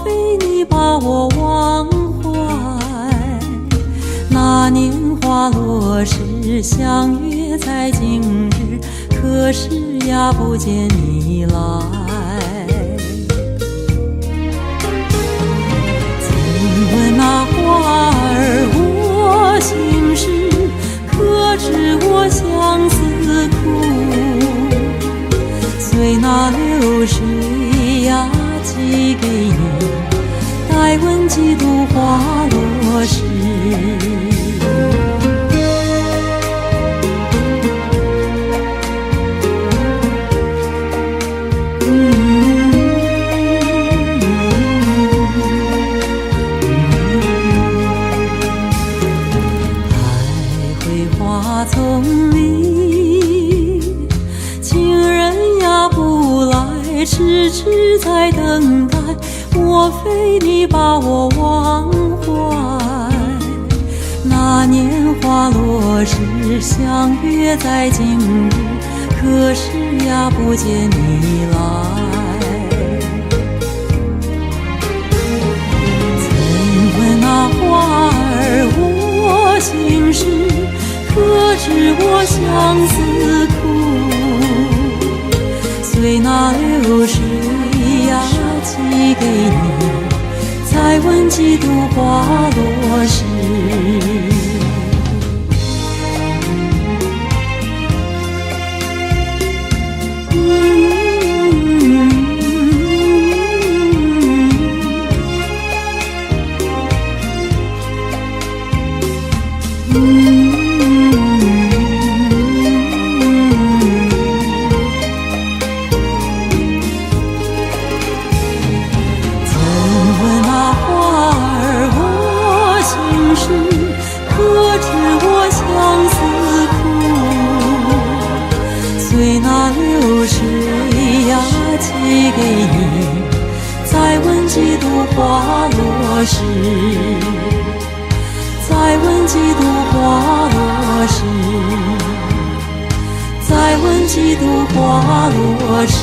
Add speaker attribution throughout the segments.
Speaker 1: 非你把我忘懷？那年花落時，相約在今日，可是呀，不見你來。曾問那花兒我心事，可知我相思苦？隨那流水呀，寄給你，待問幾度花落時。徘徊花叢裡，情人呀不來，痴痴在等待。莫非你把我忘懷？那年花落時，相約在今日，可是呀，不見你來。曾問那花兒我心事，可知我相思苦？隨那流水呀，寄給你，再問幾度花落時。曾問那花兒我心事，可知我相思苦？隨那流水呀，寄給你，再問幾度花落時。再問幾度花落時。再問幾度花落時。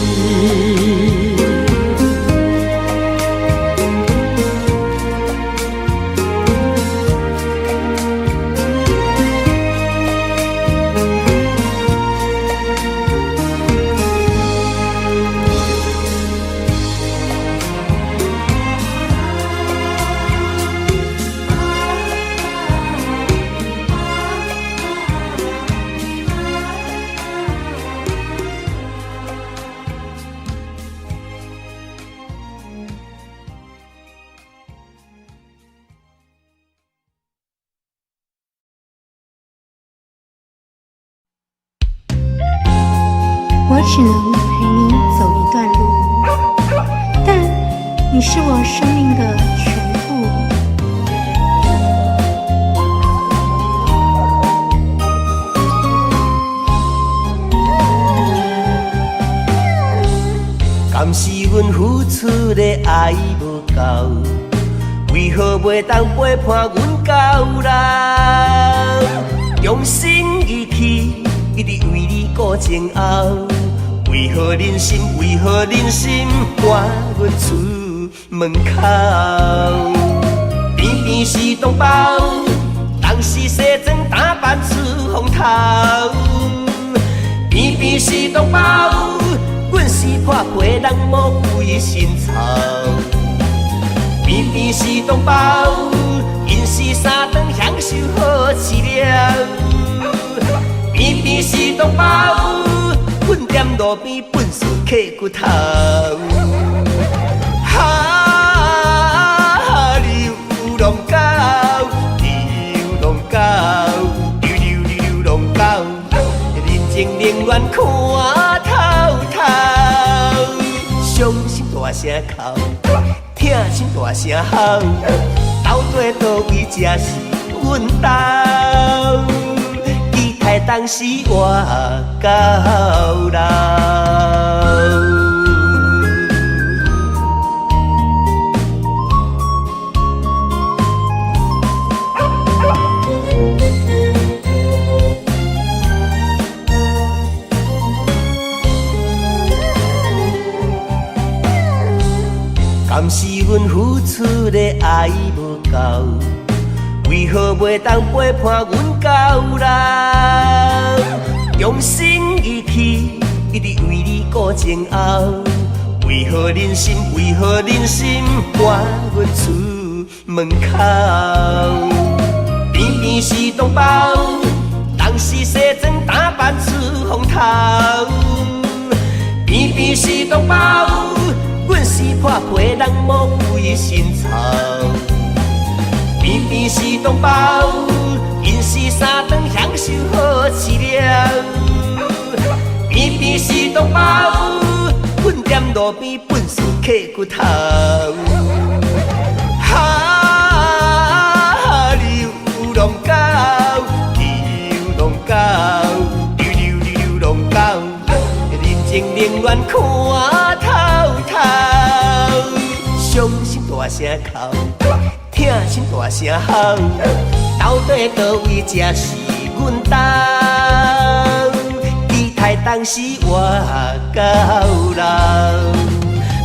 Speaker 2: 我只能陪你走一段路，但你是我生命的全部。
Speaker 3: 敢是阮付出的愛無夠，為何袂當陪伴阮到老？用心義氣，一直為你顧前後，為何忍心？為何忍心趕阮出門口？偏偏是同胞，當時西裝打扮出風頭，偏偏是同胞。阮是破皮人，無規身臭，偏偏是同胞，𪜶是三頓享受好飼料，偏偏是同胞，阮踮路邊糞埽揢骨頭。哈，流浪狗，流浪狗，流流流浪狗，人情冷暖看透透，傷心大聲哭，疼心大聲吼，到底佗位才是阮兜？期待當時活到老。敢是阮阮付出的愛無夠？為何袂當陪伴阮到老？用心義氣，一直為你顧前後。為何忍心？為何忍心趕阮出門口？偏偏是同胞，當時西裝打扮出風頭。偏偏是同胞，阮是破皮人，無規薪酬。偏偏是同胞，𪜶是三頓享受好飼料。偏偏是同胞，阮踮路邊糞埽揢骨頭。哈，流浪狗，流浪狗，流流流浪狗，人情冷暖看透透，傷心大聲哭，疼心大聲吼，到底佗位才是阮兜？期待當時活到老。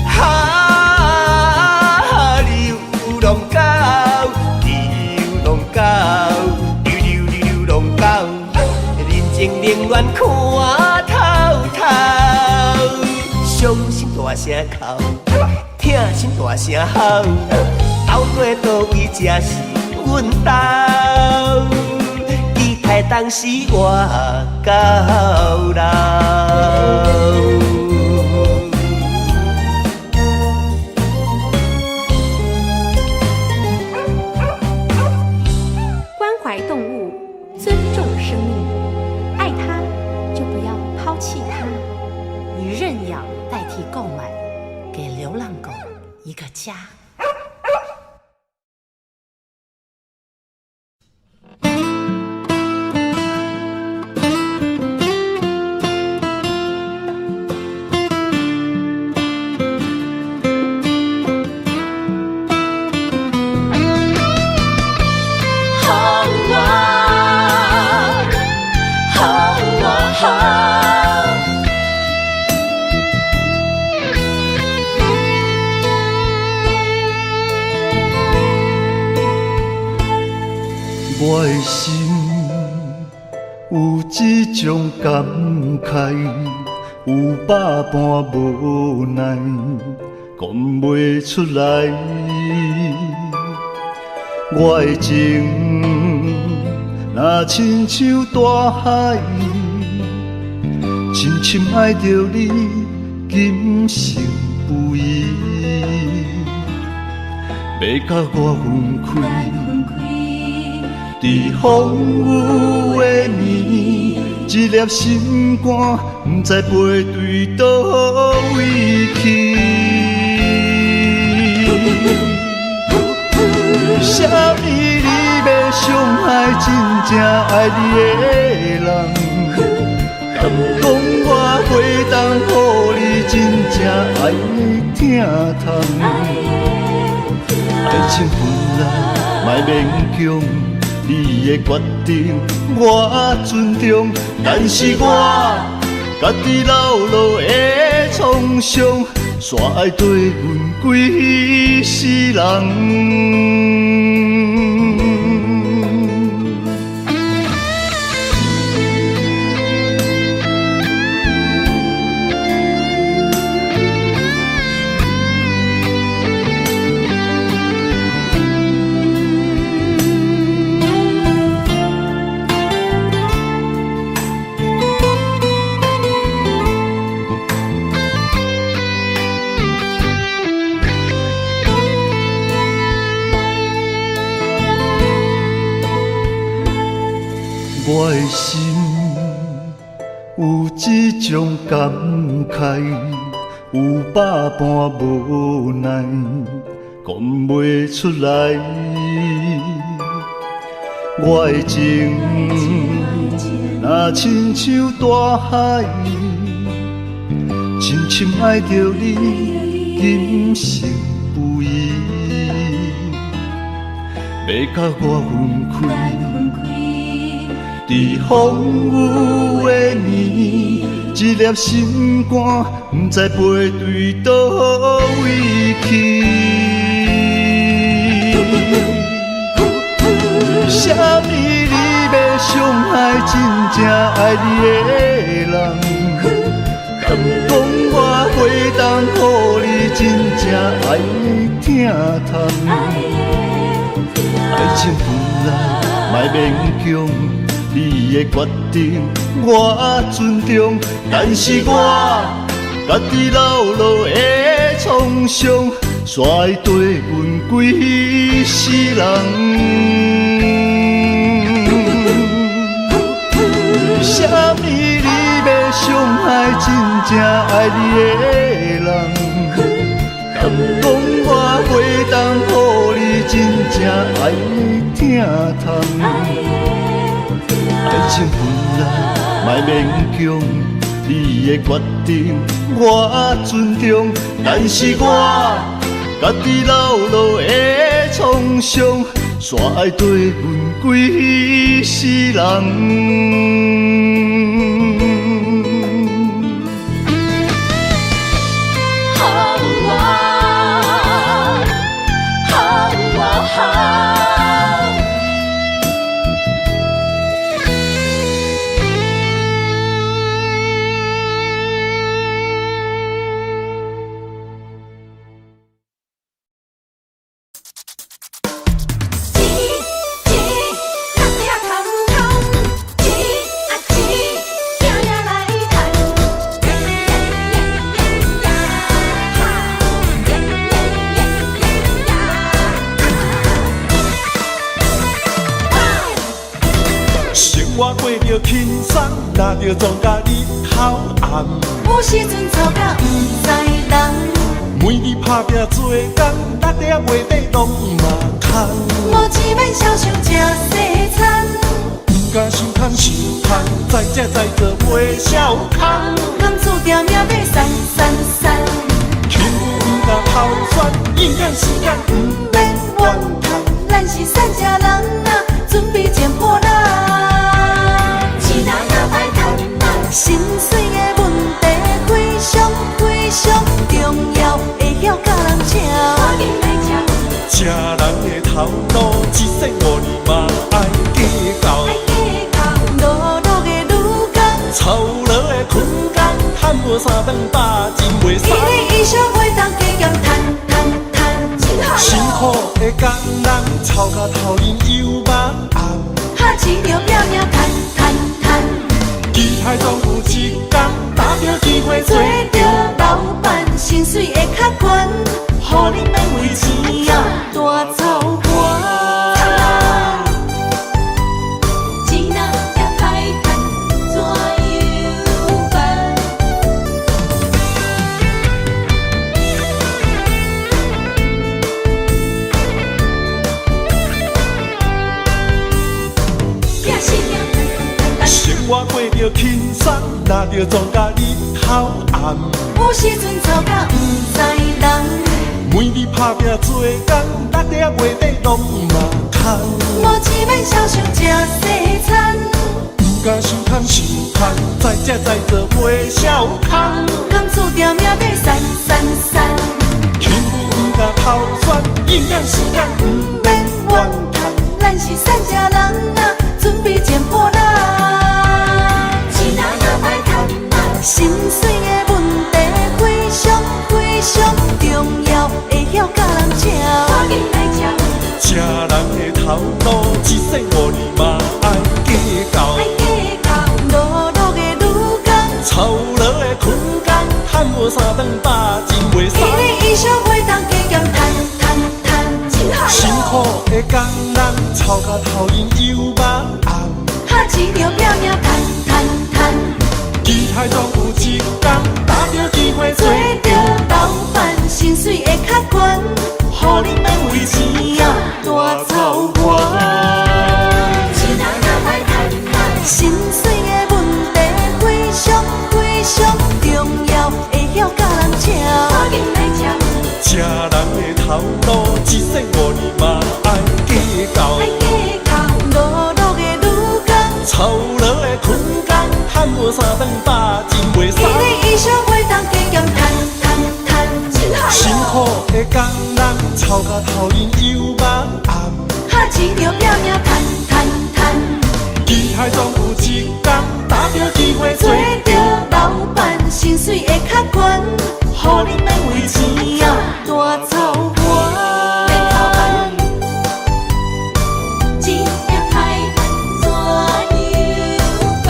Speaker 3: 哈，流浪狗，流浪狗，流流流浪狗，人情冷暖看透透，傷心大聲哭，疼心大聲吼，到底佗位才是阮兜？期待當時活到老。
Speaker 2: 關懷動物，尊重生命，愛它就不要拋棄它。
Speaker 1: 以認養代替購買，給流浪狗一個家。
Speaker 4: 我的心有這種感慨，有百般無奈，講袂出來。我的情若親像大海，深深愛著你，今生不移，欲佮我分開。佇風雨的暝，一粒心肝，毋知飛對佗位去。為啥物你欲傷害真正愛你的人？敢講我袂當予你真正愛的疼痛？愛情本來莫勉強，你的決定我尊重，但是我家己留落的創傷，煞愛綴阮規世人。我的心有這種感慨，有百般無奈，講袂出來。我的情若親像大海，深深愛著你，今生不移，欲佮我分開。佇風雨的暝，一粒心肝，毋知飛對佗位去。啥物你欲傷害真正愛你的人？敢講我袂當予你真正愛的疼痛？愛情本來莫勉強，你的決定我尊重，但是我家己留落的創傷，煞會綴阮規世人。為啥物你欲傷害真正愛你的人？敢講我袂當予你真正愛的疼痛？愛情本來莫勉強，你的決定我尊重，但是我家己留落的創傷，煞會綴阮規世人。
Speaker 5: 生活過著輕鬆，若著撞甲日頭暗。
Speaker 1: 有時陣吵甲毋知人，
Speaker 5: 每日拍拚做工，六點月底攏嘛空。
Speaker 1: 無錢免痟想食西餐，
Speaker 5: 毋敢想空想空，在食在做袂痟空。
Speaker 1: 敢注定命欲散散散，
Speaker 5: 起舞毋敢头酸，应赶时間毋免怨叹。
Speaker 1: 咱是散食人啊，準備剪破爛。心碎的問題非常非常重要，會曉教人吃。
Speaker 5: 食人的頭路，一世五年嘛愛計較。
Speaker 1: 碌碌的女工，
Speaker 5: 操勞的困工，趁無三頓飽，真袂使。
Speaker 1: 伊的一生袂當加減趁趁趁。
Speaker 5: 辛苦的工人，臭甲頭面油肉紅。
Speaker 1: 哈市著拼命趁趁趁。
Speaker 5: 期待總有一天，搭著機會
Speaker 1: 做著老闆，薪水會較懸，
Speaker 5: 予你免為錢
Speaker 1: 啊大操盤。錢若也歹趁，怎樣辦？
Speaker 5: 生活過著輕鬆，若著撞甲日頭暗。
Speaker 1: 有時陣吵甲毋知人，
Speaker 5: 每日拍拚做工，六點月底攏嘛空。
Speaker 1: 無錢免痟想食西餐，
Speaker 5: 毋敢想空想空，在食在做袂痟空。
Speaker 1: 敢注定命欲散散散，
Speaker 5: 起舞毋敢頭酸，應趕時間毋免怨嘆。
Speaker 1: 咱是散食人啊，準備剪破爛。心碎的問題非常非常重要，會曉教人吃。
Speaker 5: 食人的頭路，一世五年嘛愛計較。
Speaker 1: 碌碌的女工，
Speaker 5: 操勞的困工，趁無三頓飽，真袂使。
Speaker 1: 伊的一生袂當加減趁趁趁。
Speaker 5: 辛苦的工人，臭甲頭面油肉紅。
Speaker 1: 哈市著拼命趁趁趁。
Speaker 5: 期待總有一天，搭著機會
Speaker 1: 做著老闆，薪水會較懸，
Speaker 5: 予你免為錢
Speaker 1: 啊大操盤。心碎的問題非常非常重要，會曉教人吃。
Speaker 5: 食人的頭路，一世五年嘛愛計較。
Speaker 1: 碌碌的女工，
Speaker 5: 操勞的困工，趁無三頓飽，真袂使。
Speaker 1: 伊的一生袂當加減趁趁趁。
Speaker 5: 辛苦的工人，臭甲頭面油肉紅。
Speaker 1: 哈市著拼命趁趁
Speaker 5: 海總有一天，踏著機會
Speaker 1: 做
Speaker 5: 做
Speaker 1: 著老闆，薪水會較懸，予你免為錢啊大操煩。免操煩，一定歹怎樣辦？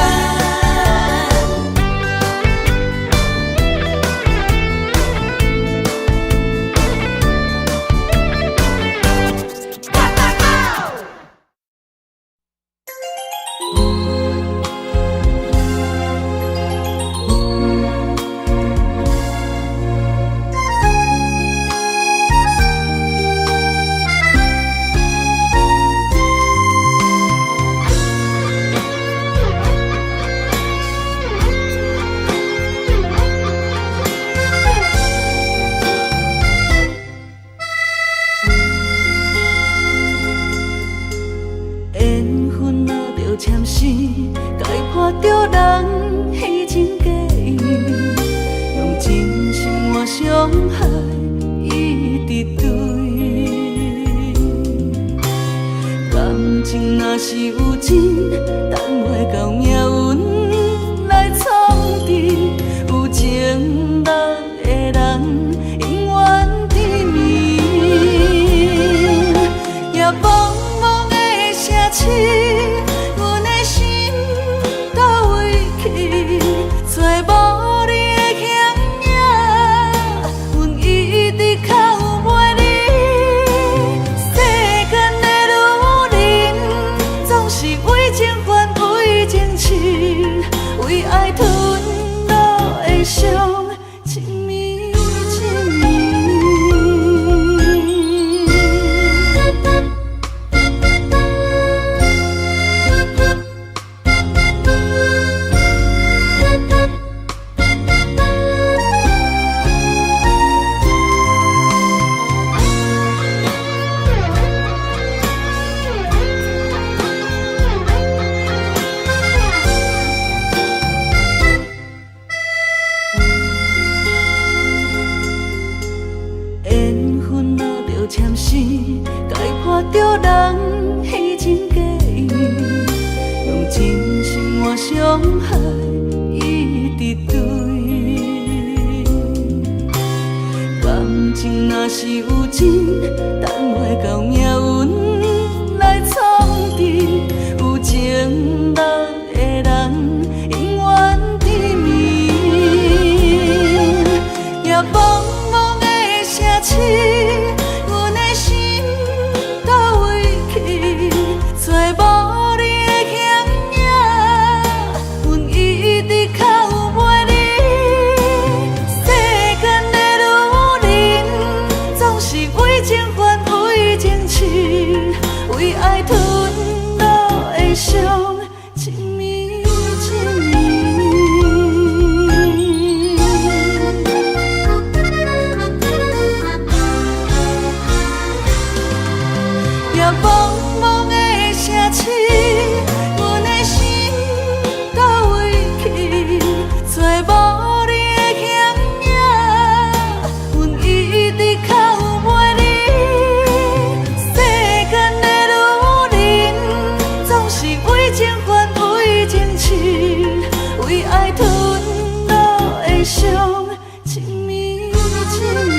Speaker 1: 緣分若著簽生，該破著人彼情假意，用真心換傷害，一直對。感情若是有真，等袂到命運來創治，有情人的人永遠甜蜜。夜茫茫的城市，阮的心佗位去？找無你的形影，阮一直哭袂離。世間的女人，總是為情煩，為情痴，為愛吞落的傷，一暝一暝。緣分若著簽生，該破著人彼情假意，用真心換傷害，一直對。感情若是有真，等袂到命運來創治，有情人的人永遠甜蜜。夜茫茫的城市，阮的心佗位去？找無你的形影，阮一直哭袂離。世間的女人，總是為情煩，為情痴，為愛吞落的傷，一暝一暝。夜茫茫的城市，阮的心佗位去？找無你的形影，阮一直哭袂離。世間的女人，總是為情煩，為情痴，為愛吞落的傷，一暝一暝。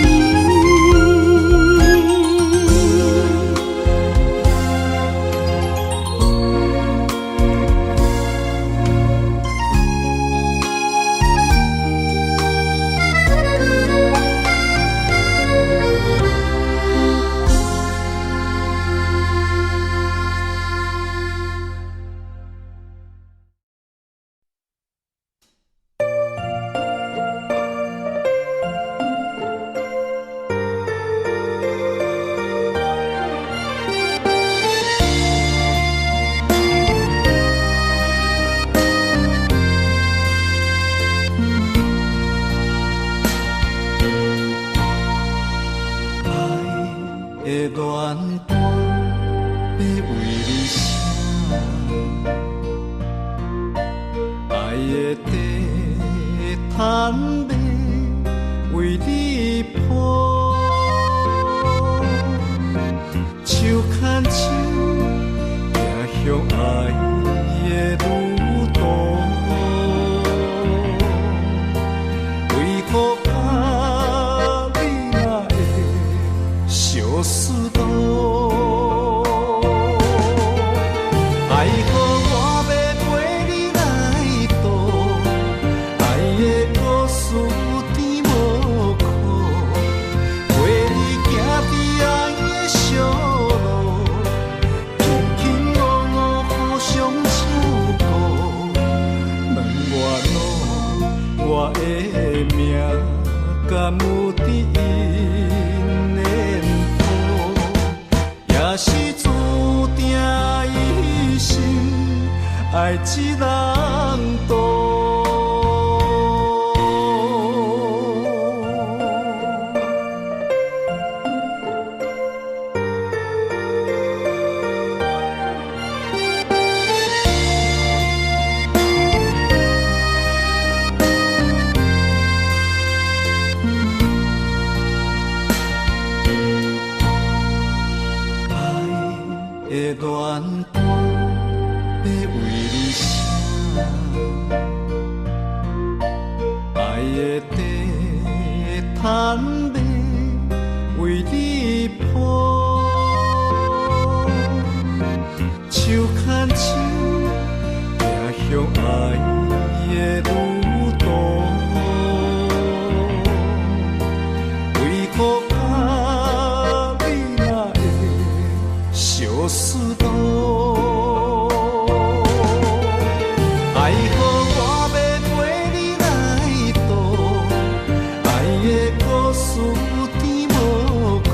Speaker 5: 愛的戀歌欲為你寫，愛的地毯欲為你鋪，手牽手，行向愛的的旅途，為何佮你若會相思路？愛予我欲陪你來渡，愛的故事甜無苦，陪你行佇愛的小路，卿卿我我互相照顧。問我路，我的命敢有佇𪜶緣譜？也是注定一生愛一人渡。愛的戀歌欲為你寫，愛的地毯欲為你鋪，手牽手行向愛的旅途，為何佮你若會相思路？愛予我欲陪你來渡，愛的故事甜無苦，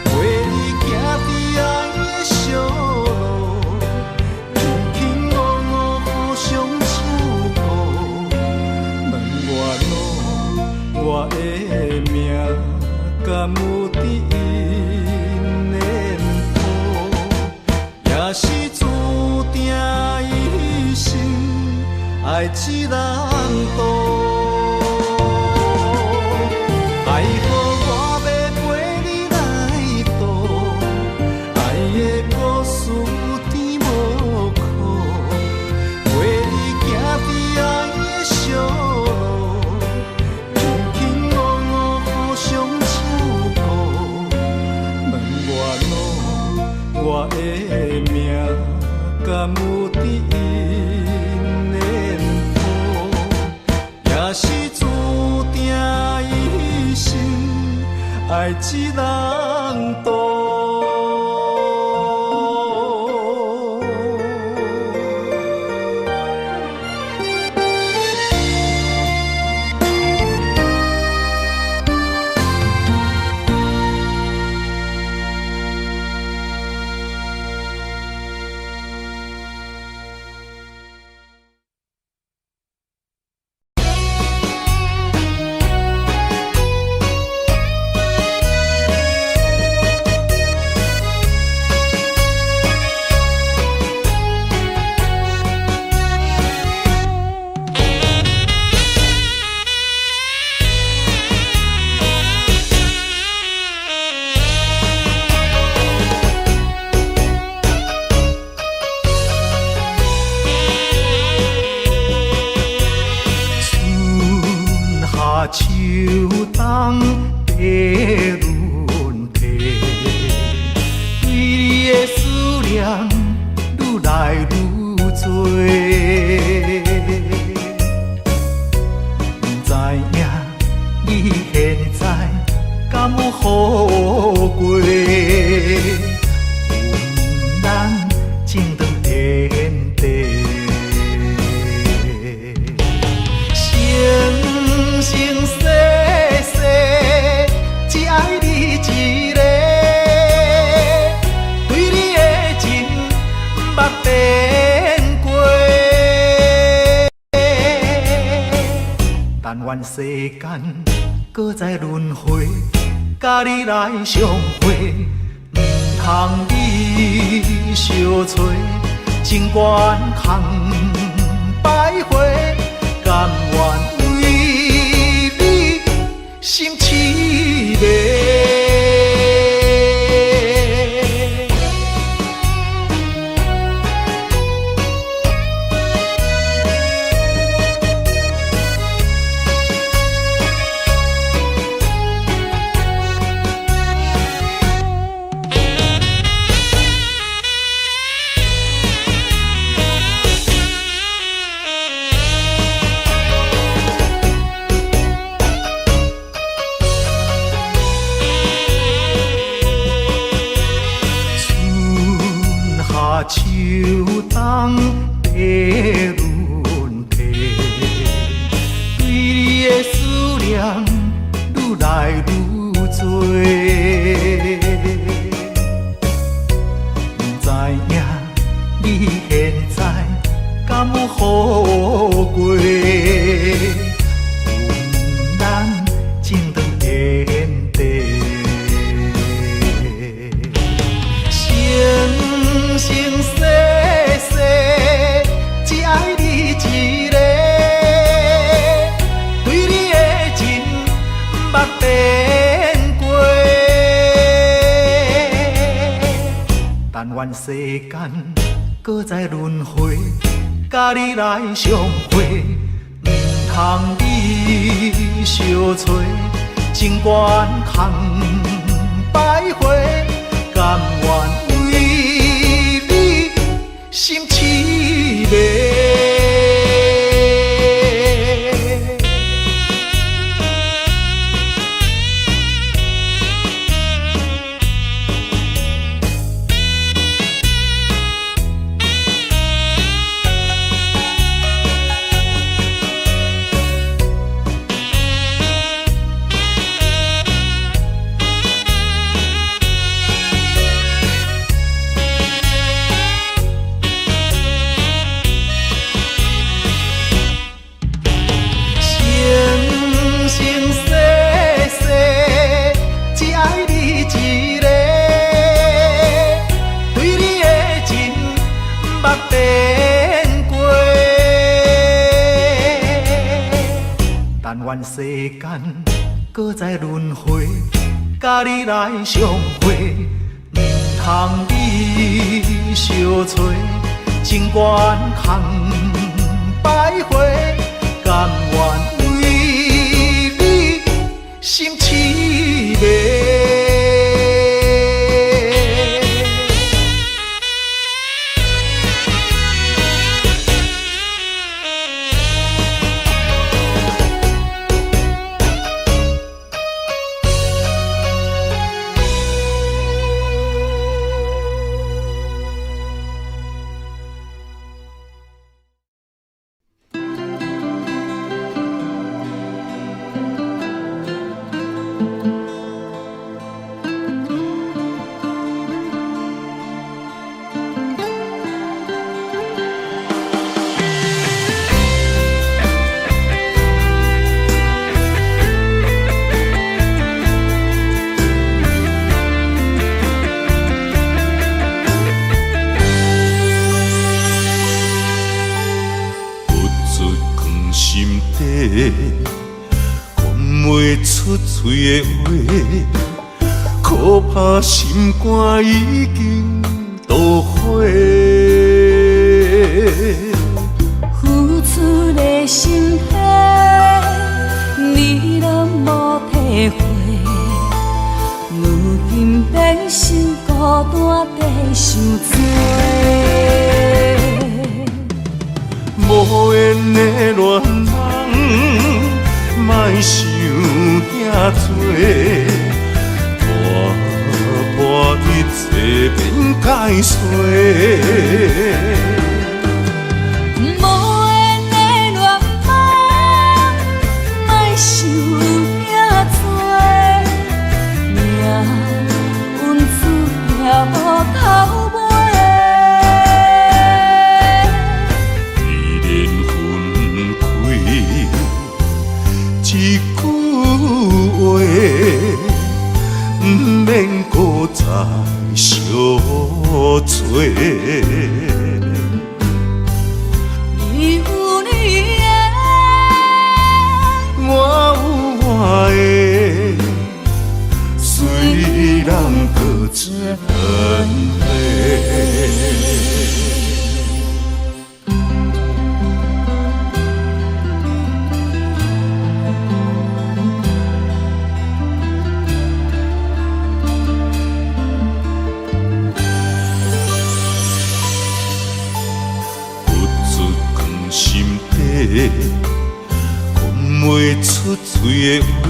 Speaker 5: 陪你行佇愛的小路，卿卿我我互相照顧。問我路，我的命敢有佇𪜶緣譜？也是注定一生愛一人渡。愛予我欲陪你來渡，愛的故事甜無苦，陪你行佇愛的小路，卿卿我我互相照顧。問我路，我的命敢有佇𪜶緣譜？也是注定一生愛一人渡。
Speaker 4: 春夏秋冬的輪替，對你的思念愈來愈多。不知影你現在敢有好過？阮咱情長天地。生生世世，只愛你一個，對你的情毋捌變過。但願世間閣再輪迴，佮你來相會，毋通你相揣，情關空徘徊，甘願為你心痴迷。
Speaker 5: 秋冬的轮替，对你的思念愈來愈濟。毋知影你現在敢有好過？阮咱情長緣短，生生世世只愛你一个，對你的情毋捌變過。但願世間閣再輪迴，佮你來相會，毋通你相揣，情願空徘徊，甘願為你心痴迷。生生世世只愛你一个，對你的情毋捌變過。但願世間閣再輪迴，佮你來相會，毋通你相揣，情願空徘徊，甘願為你心痴迷。
Speaker 4: 付出藏心底，講袂出嘴的話，可怕心肝已經墮火。
Speaker 1: 付出的心血，你攏無體會，如今變成孤單在受罪。
Speaker 4: 無緣的戀人，莫想遐多，看破一切免解釋。
Speaker 1: 無緣的戀夢，莫想遐多，命運注定無頭尾。
Speaker 4: 既然分開，一句話，毋免閣再相揣。
Speaker 1: 你有你的，
Speaker 4: 我有我的，雖然各自分飛。付出藏心底，講袂出嘴的話，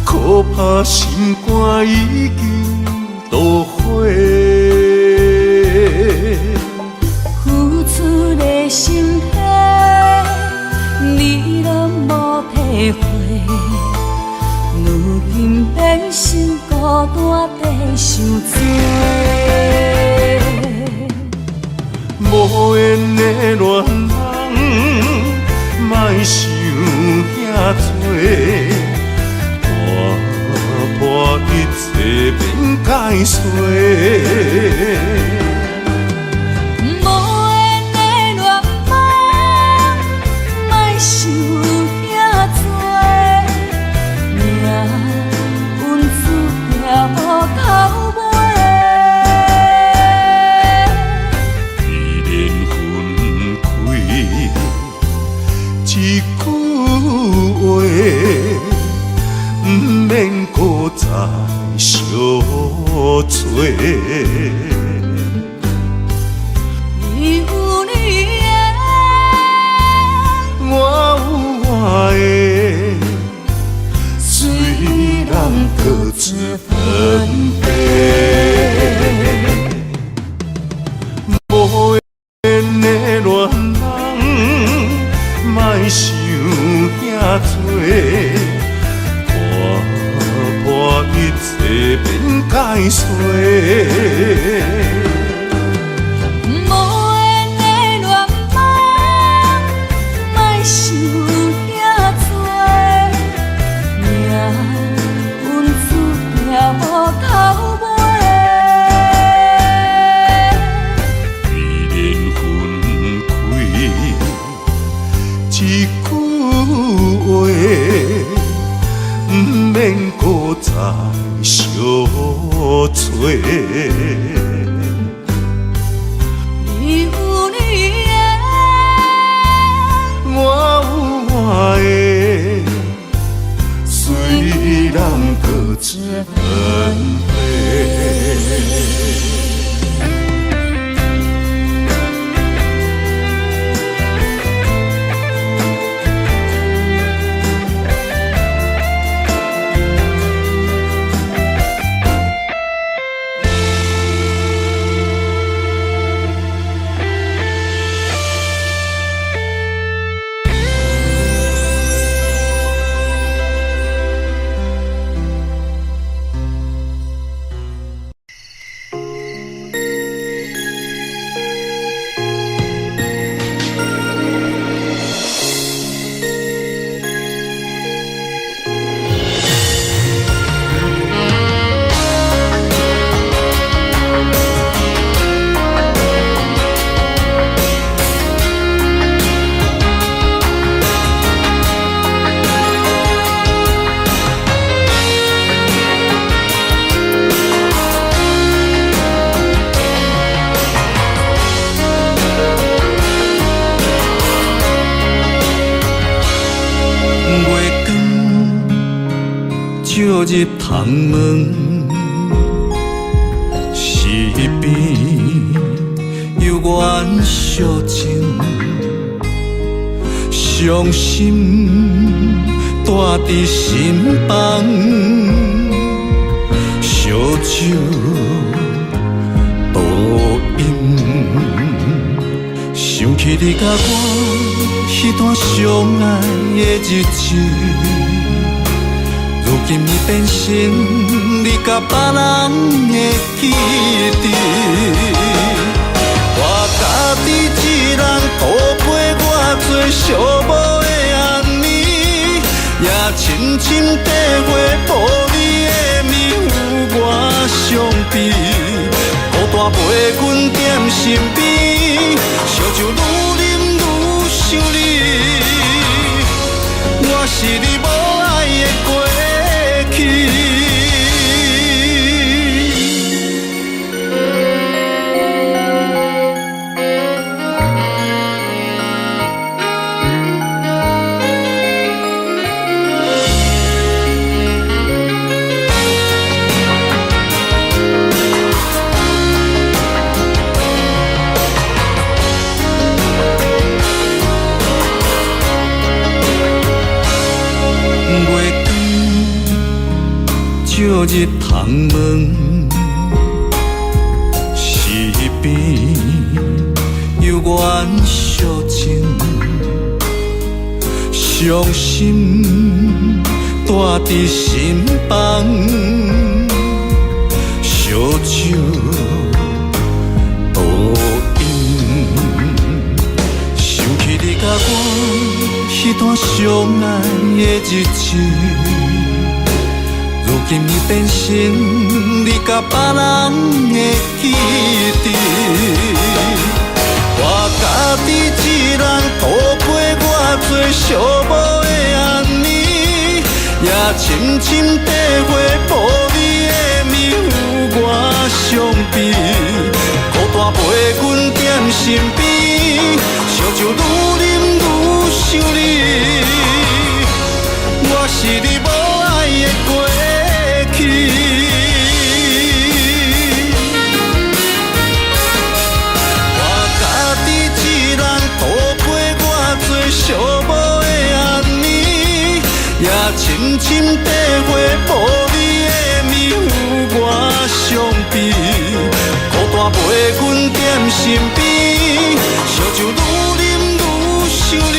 Speaker 4: 可怕心肝已經墮火。
Speaker 5: 缘的恋人，莫想遐多，看破一切免解释。
Speaker 1: 无缘的恋梦，莫想遐多，命运注定无头尾。
Speaker 5: 既然分开，一句话，毋免阁再相揣。
Speaker 1: 你有你的，
Speaker 5: 我有我的，虽然各自分别。无缘的恋人，莫想遐多，看破一切免解释。
Speaker 1: 无缘的恋梦，莫想遐多，命运注定无头尾。
Speaker 5: 既然分开，一句话，毋免阁再相揣。
Speaker 1: 你有你的，
Speaker 5: 我有我的，虽然各自分别。月光照入窗门，是边犹原相情，伤心住伫心房，烧酒倒饮，想起你佮我彼段相爱的日子。如今已变成你佮别人的记忆，我家己一人度过偌济寂寞的暗暝，也深深体会无你的暝有偌伤悲。孤单陪阮踮身边，烧酒愈饮愈想你，我是你无爱的过去。月光照入窗门，是边犹原相情，伤心住伫心房，烧酒倒饮，我相爱的日子，如今已变成你佮别人的记忆。我家己一人度过偌济寂寞的暗暝，也深深体会无你的暝有偌伤悲。孤单陪阮踮身边，烧酒愈饮愈想你，我是你无爱的过去。我家己一人度过偌济寂寞的暗暝，也深深体会无你的暝有偌伤悲。孤单陪阮踮身边，烧酒愈饮愈想你，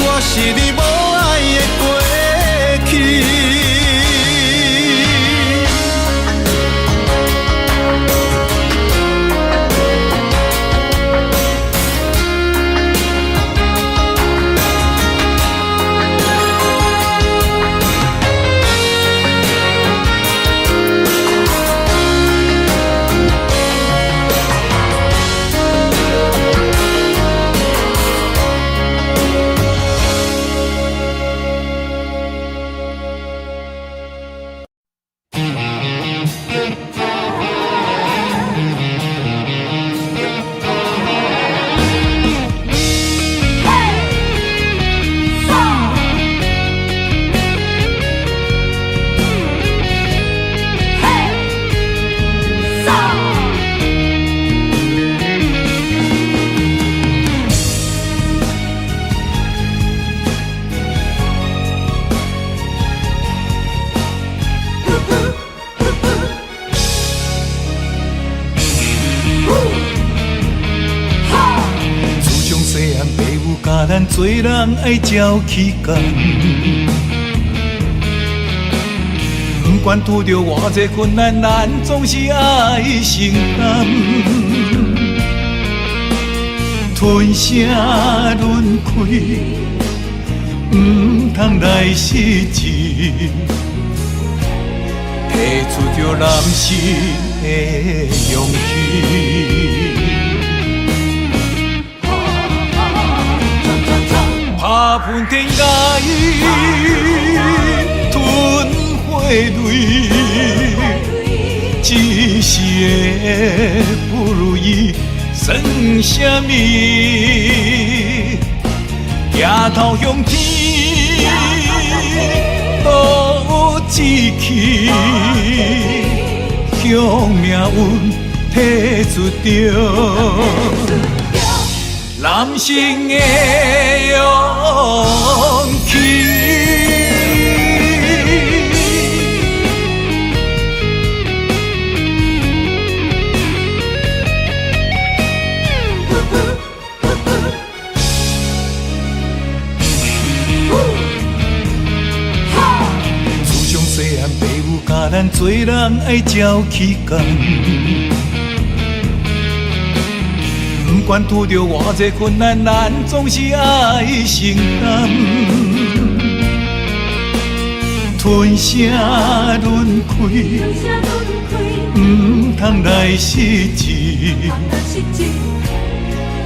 Speaker 5: 我是你无爱的过去。咱做人爱照起工，不管拄著偌济困难，咱总是爱承担。吞声忍气，毋通来失志，提出著男性的勇气。拍喷天涯，吞火泪，一时的不如意算啥物？抬头向天，落志气，向命运提出著男性的勇气。自从细汉，爸母教咱做人爱照起工。不管拄著偌济困难，咱总是爱承担。吞声忍气，毋通来失志，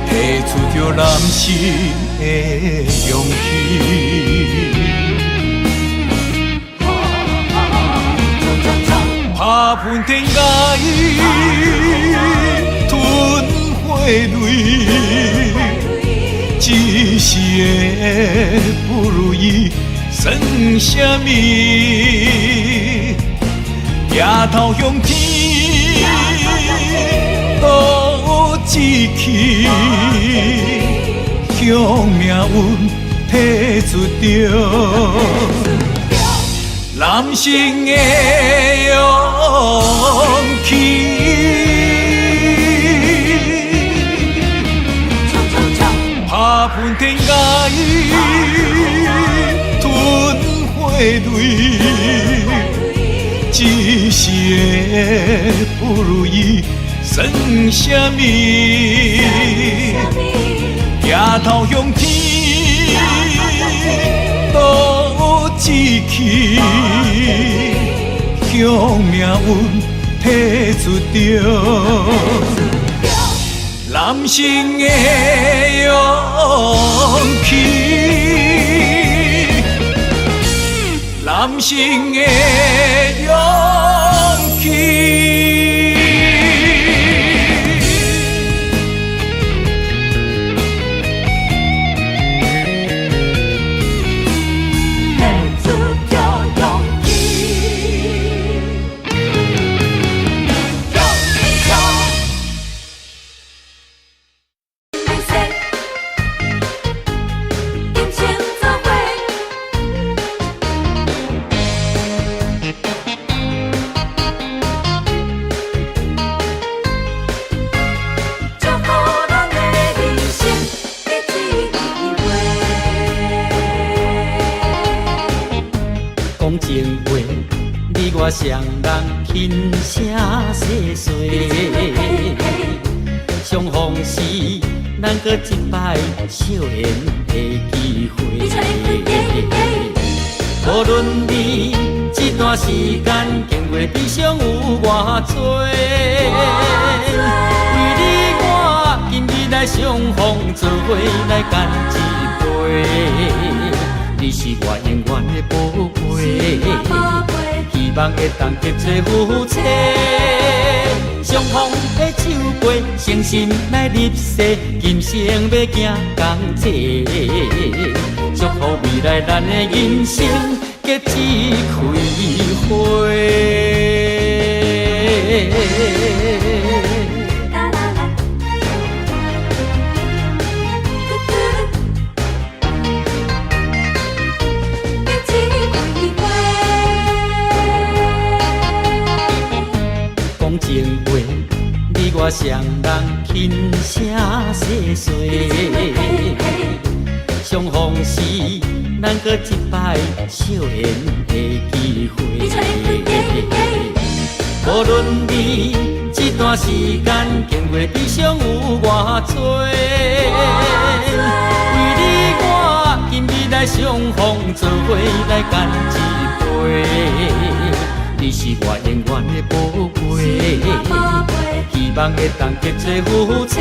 Speaker 5: 提出著男性的勇气。拍喷天涯，吞火泪，一时的不如意算啥物？抬头向天，落志气，向命运提出著男性的勇气。拍喷天涯，吞火泪，一时的不如意算啥物？抬头向天，斗志气，向命运提出著男性的勇氣，男性的勇氣。
Speaker 1: 提出著勇氣。勇氣。人生，金星做伙。祝福咱的人生結一開花。
Speaker 6: 講情話，你我雙人輕聲細說，相逢時，咱閣一擺相緣的機會。無論你這段時間經過的悲傷有偌濟，為你我今日來相逢，做伙來乾一杯。你是我永遠的寶貝，希望會當結做夫妻。相逢的手背，誠心來立誓，今生欲行仝齊。祝福未來咱的人生結一開花。
Speaker 1: 啦啦啦，嘟嘟，結一開花。
Speaker 6: 講情話，你我雙人輕聲細說，相逢時，咱閣一擺相緣的機會。無論你這段時間經過的悲傷有偌濟，為你我今日來相逢，做伙來乾一杯。你是我永遠的寶貝，希望會當結做夫妻。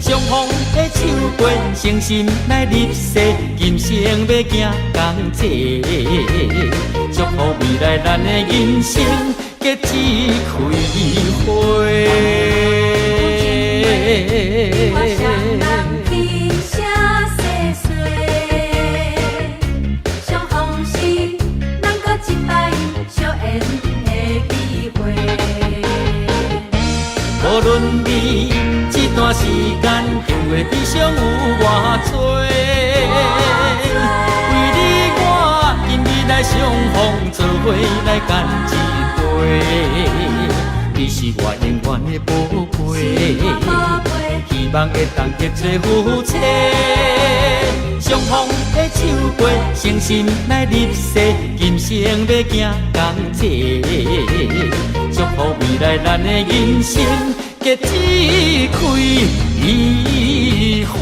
Speaker 6: 相逢的手背，誠心來立誓，今生欲行仝齊。祝福未來咱的人生結一開花。
Speaker 1: 我雙人輕聲細說，相逢時，咱閣一擺相緣的機會。
Speaker 6: 無論你這段時間經過的悲傷有偌濟，為你我今日來相逢，做伙來乾一杯。你是我永遠的寶貝，希望會當結做夫妻。相逢的手背，誠心來立誓，今生欲行仝齊。祝福未來咱的人生結一開花。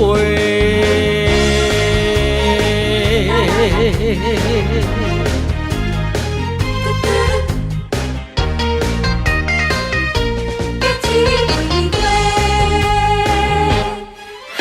Speaker 1: 嘟嘟，結一開花。哈。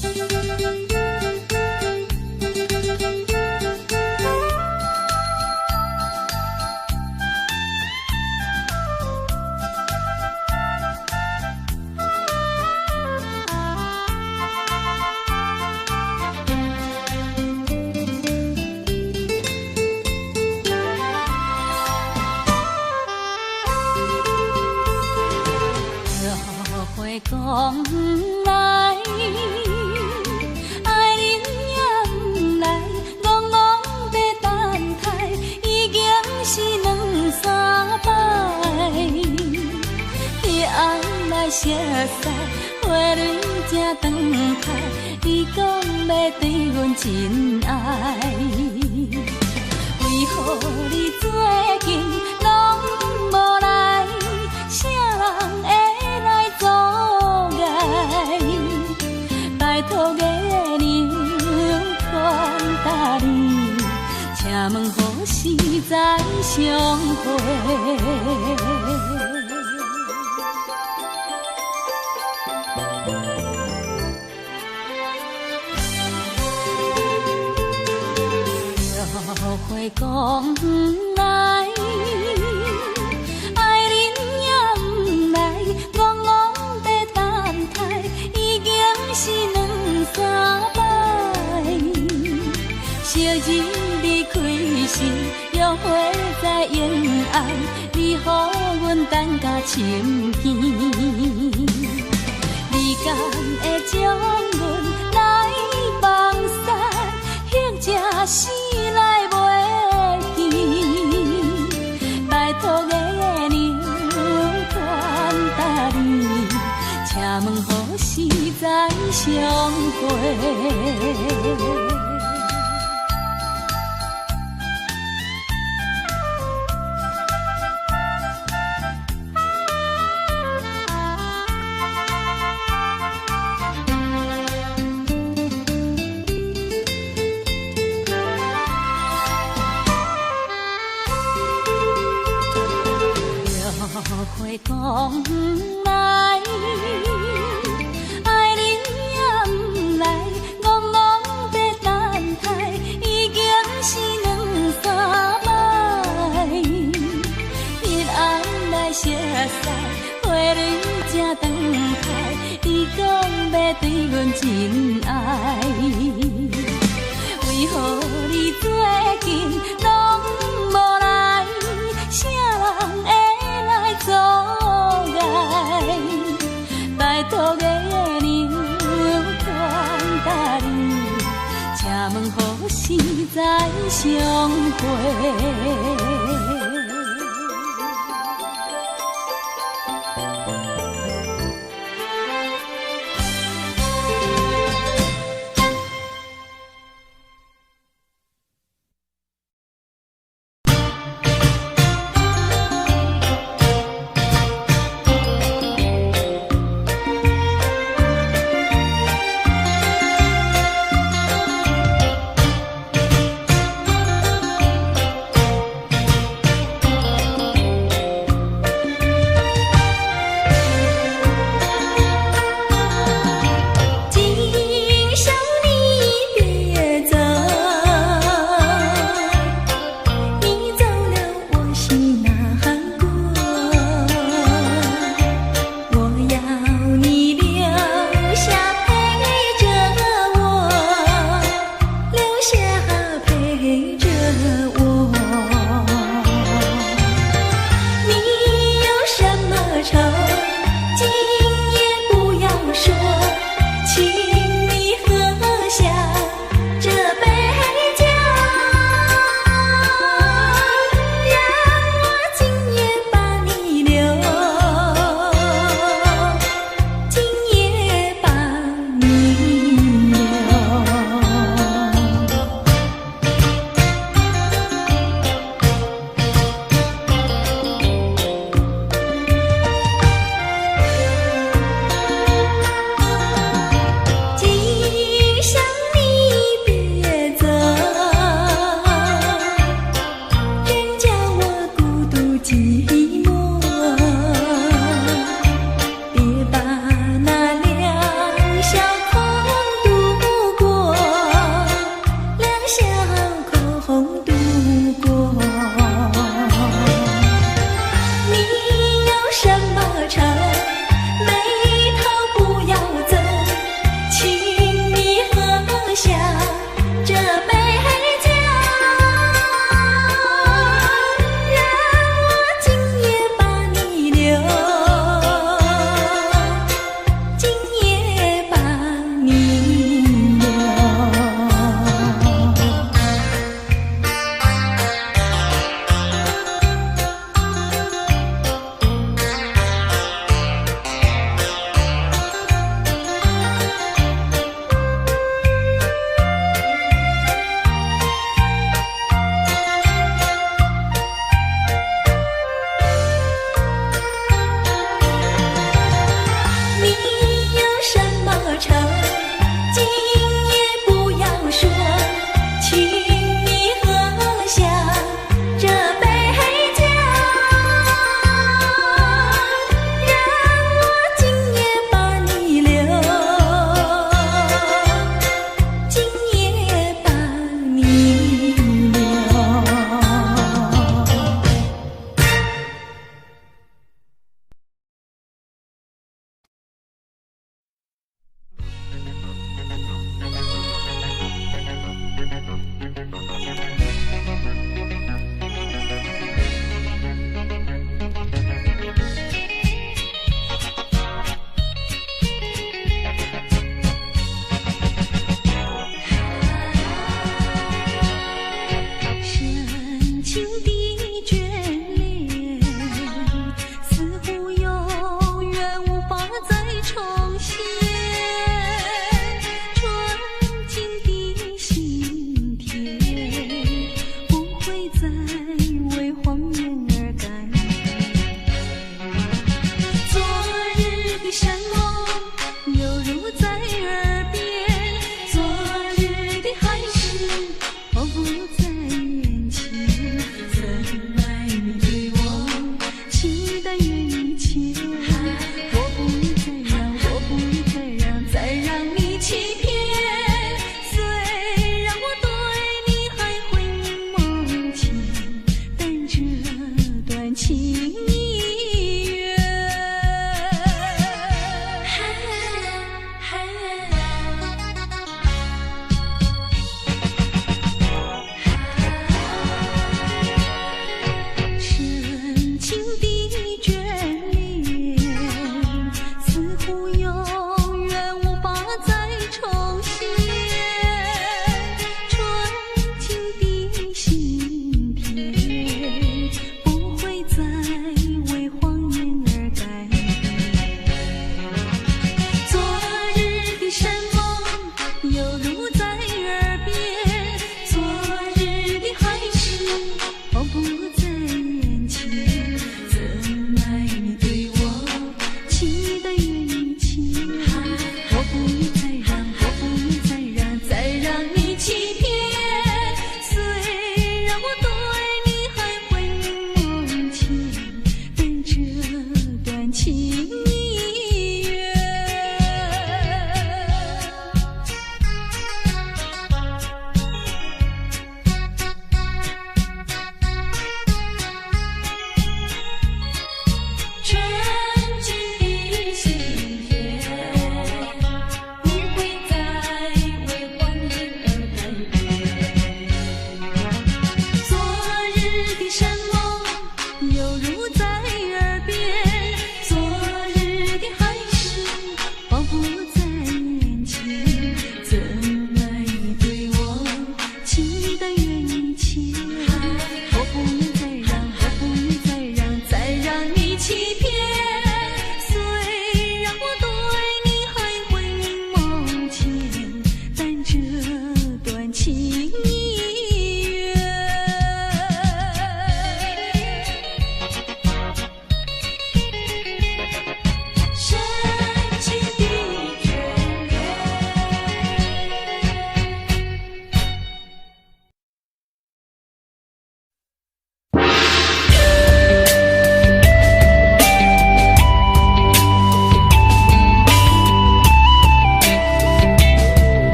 Speaker 1: 约會講來，愛恁也毋來，戆戆欲等待，已經是兩三擺。彼暗來熟似，花蕊正長開，你講欲對阮真愛。為何你最近攏無來？啥人會來阻礙？拜託月娘傳達你，請問何時再相會？約會講來，愛恁也毋來，戇戇欲等待，已經是兩三擺。昔日離開時，約會在永安，你予阮等甲深更。你敢會將阮來放散，或者死來袂記？拜託月娘傳達你，請問何時再相會？約會講來，愛恁也毋來，戇戇欲等待，已經是兩三擺。彼暗來熟似，花蕊正長開，你講欲對阮真愛。為何你最近攏無來？啥人會來阻礙？拜託月娘傳達你，請問何時再相會？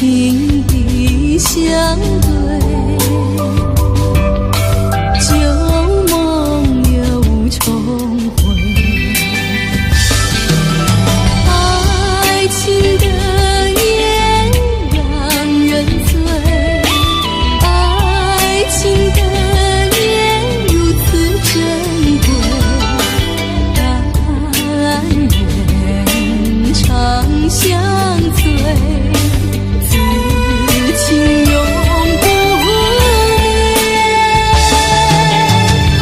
Speaker 1: 情的相對，舊夢又重回。愛情的煙讓人醉，愛情的煙如此珍貴，但願長相隨，此情永不滅。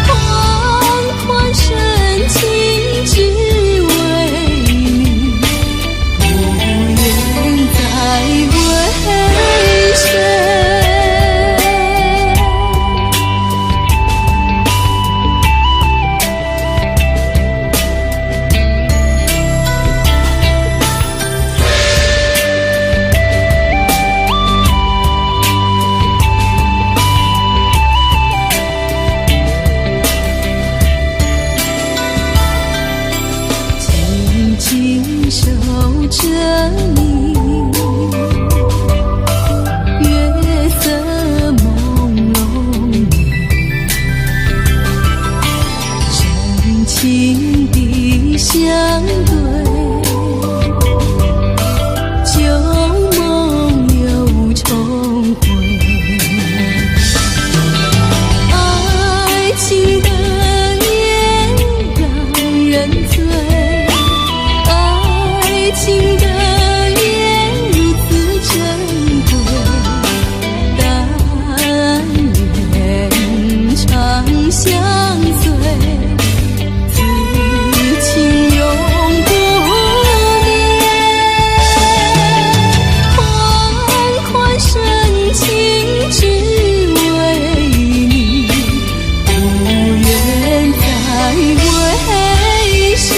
Speaker 1: 款款深情只為你，不願再為誰。緊緊守著你，月色朦朧美，深情的相對，舊夢又重回。愛情的煙讓人醉，愛情的煙如此珍貴，但願長相隨，此情永不滅。款款深情只為你，不願再為誰。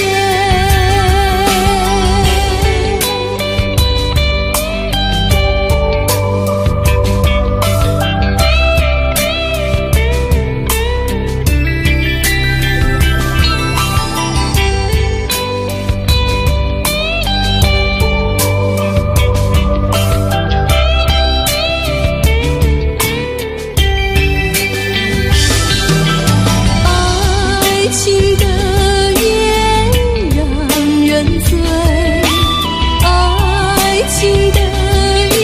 Speaker 1: 愛情的煙讓人醉，愛情的煙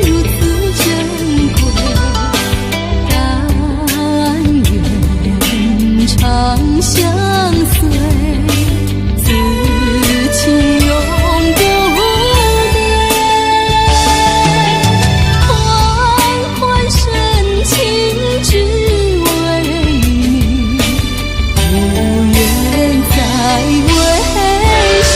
Speaker 1: 如此珍貴，但願長相隨，此情永不滅。款款深情只為你，不願再為誰。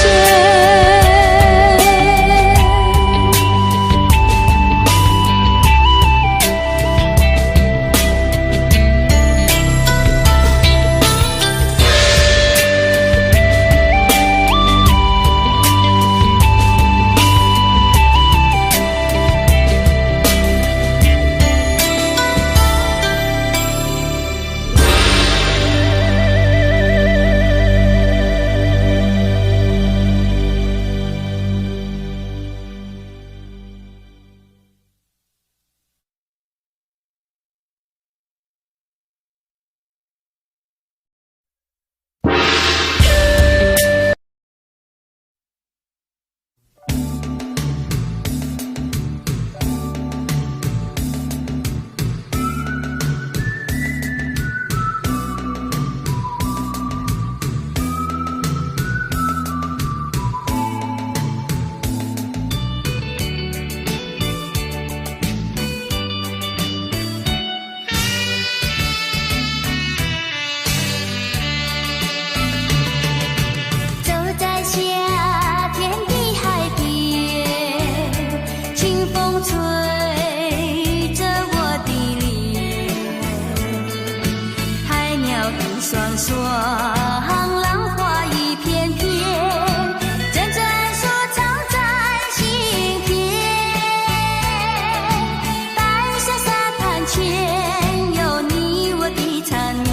Speaker 7: 走在夏天的海邊，清風吹着我的臉，海鳥一雙雙，浪花一片片，陣陣說唱在心田。白色沙灘前有你我的纏綿，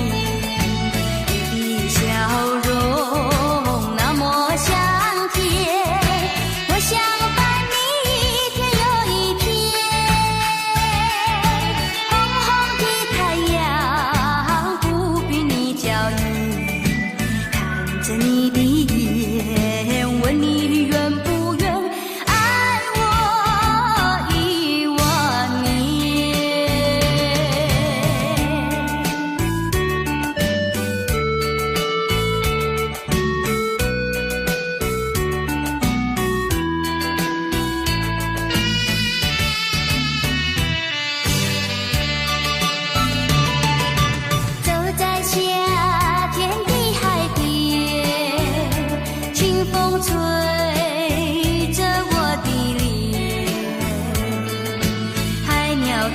Speaker 7: 你的笑容那麼香甜，我想伴你一天又一天。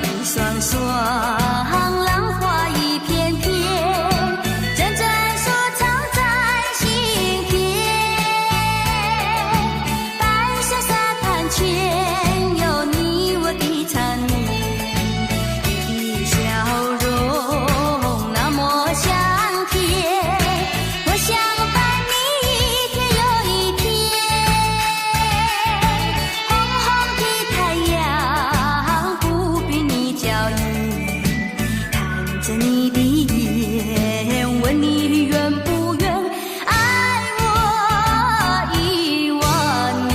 Speaker 7: 一雙雙，浪花一片片，陣陣酥草在心田。白色沙灘前有你我的纏綿，你的笑容那麼香甜，我想伴你一天又一天。紅紅的太陽不比你嬌豔，看著你的眼，問你願不願愛我一萬年。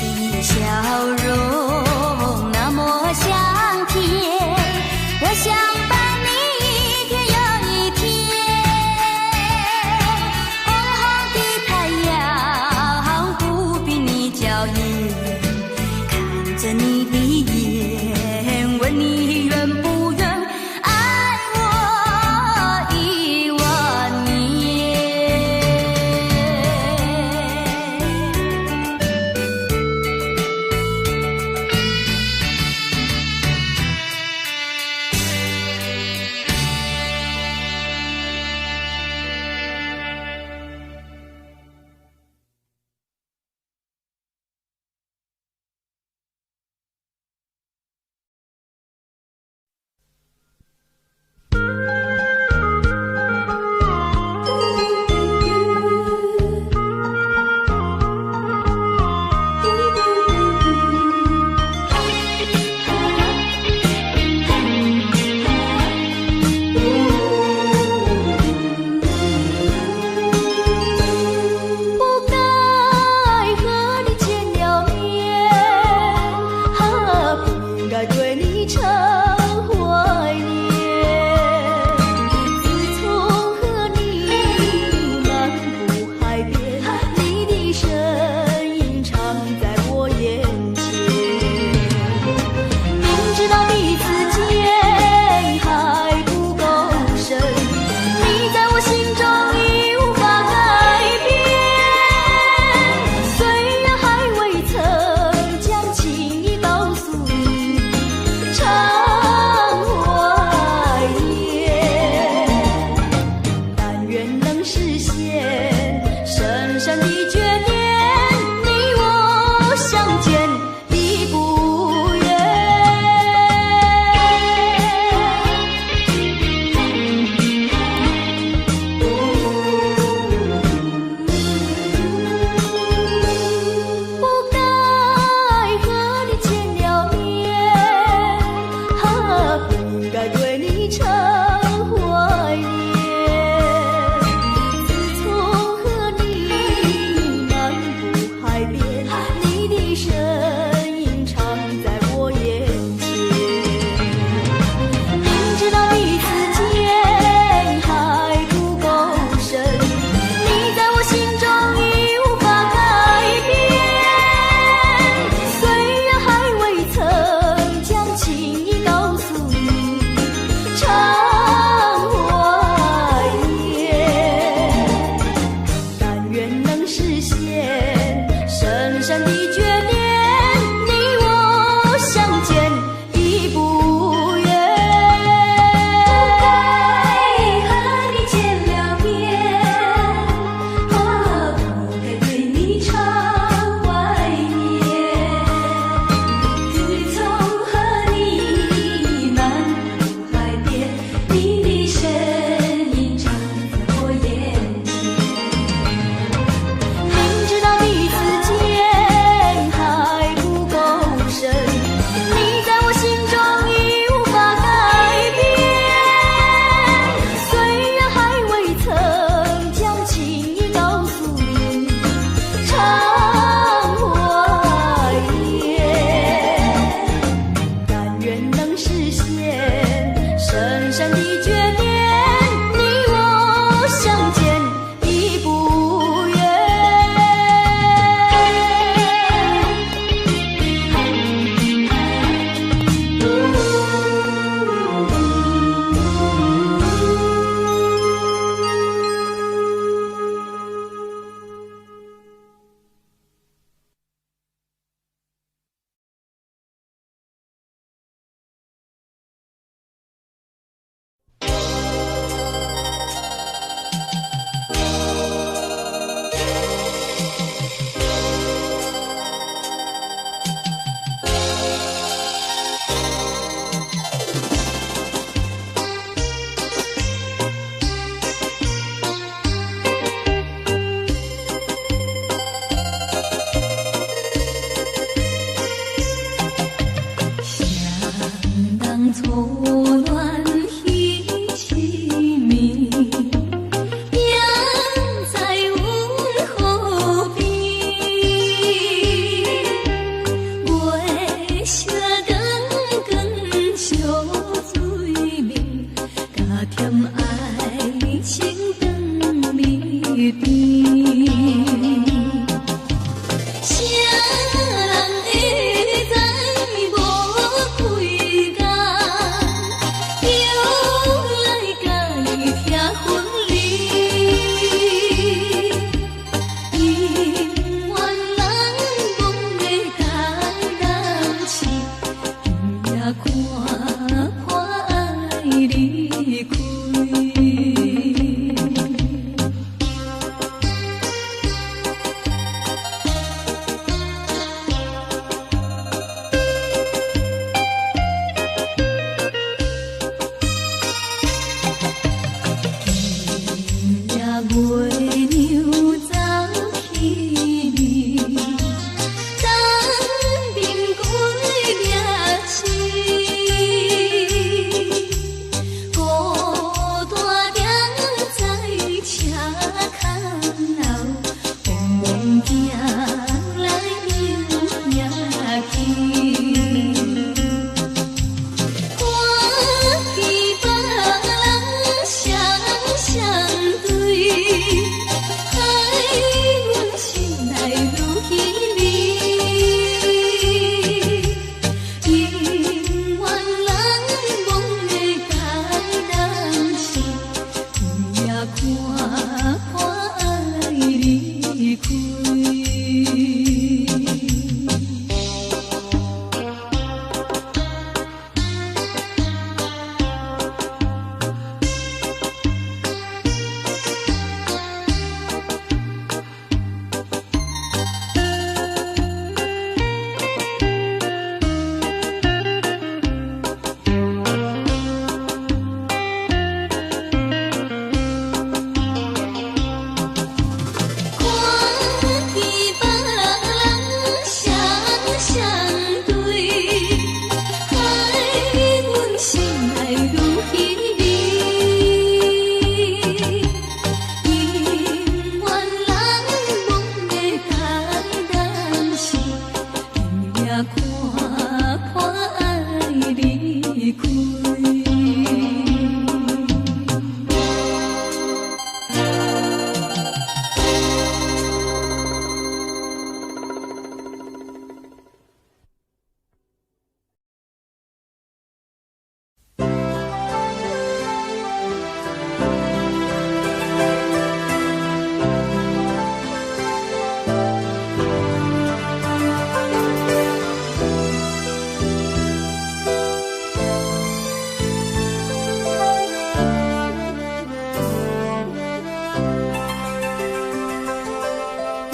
Speaker 7: 你的笑容那麼香甜，我想伴你一天又一天。紅紅的太陽不比你嬌豔，看著你的眼，問你願不願愛我一萬年。初恋彼一暝，行在阮河边，月色光光相对面，加添爱情长味甜。谁人会知无几工，又来共伊拆分离？姻缘难忘的台南市，今夜看破爱离开。今夜月娘走起暝，东面归命时，孤单踮在车窗后，茫茫行来又行去。看见别人双双对，害阮心内愈稀微。姻缘难忘的台南市，今夜看破爱离开。看见别人双双对，害阮心内愈稀微。姻缘难忘的台南市，今夜看破爱离开。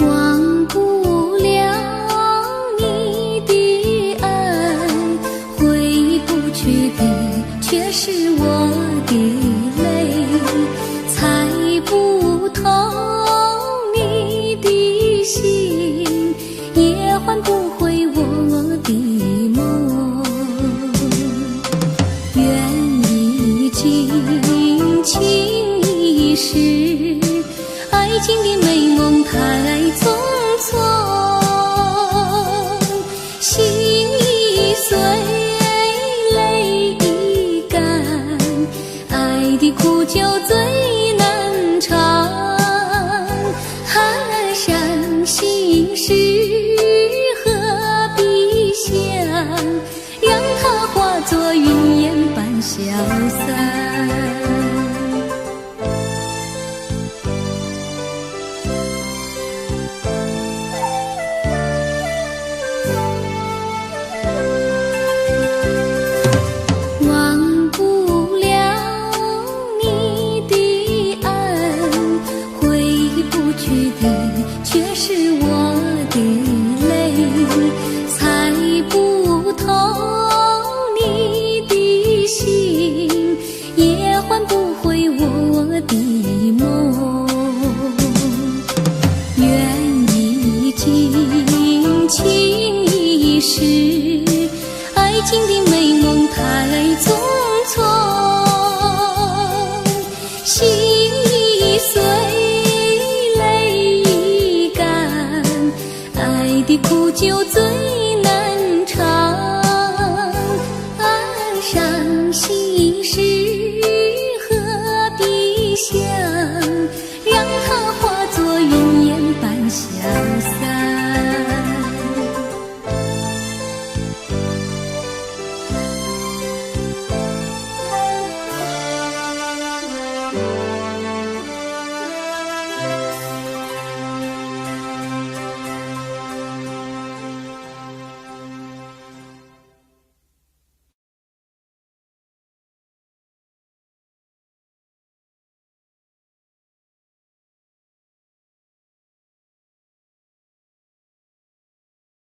Speaker 8: 忘不了你的爱，回不去的却是我的泪，猜不透你的心，也换不回我的梦。缘已尽，情已逝，爱情的美梦太匆匆，心已碎，泪已干，爱的苦酒最难尝。寒山心事何必想，让它化作云烟般消散。忘不了你的爱，回不去的却是我的泪，猜不透你的心，也换不回我的梦。缘已尽，情已逝，爱情的美梦太海蒼蒼，心已碎，淚已乾，愛的苦酒醉。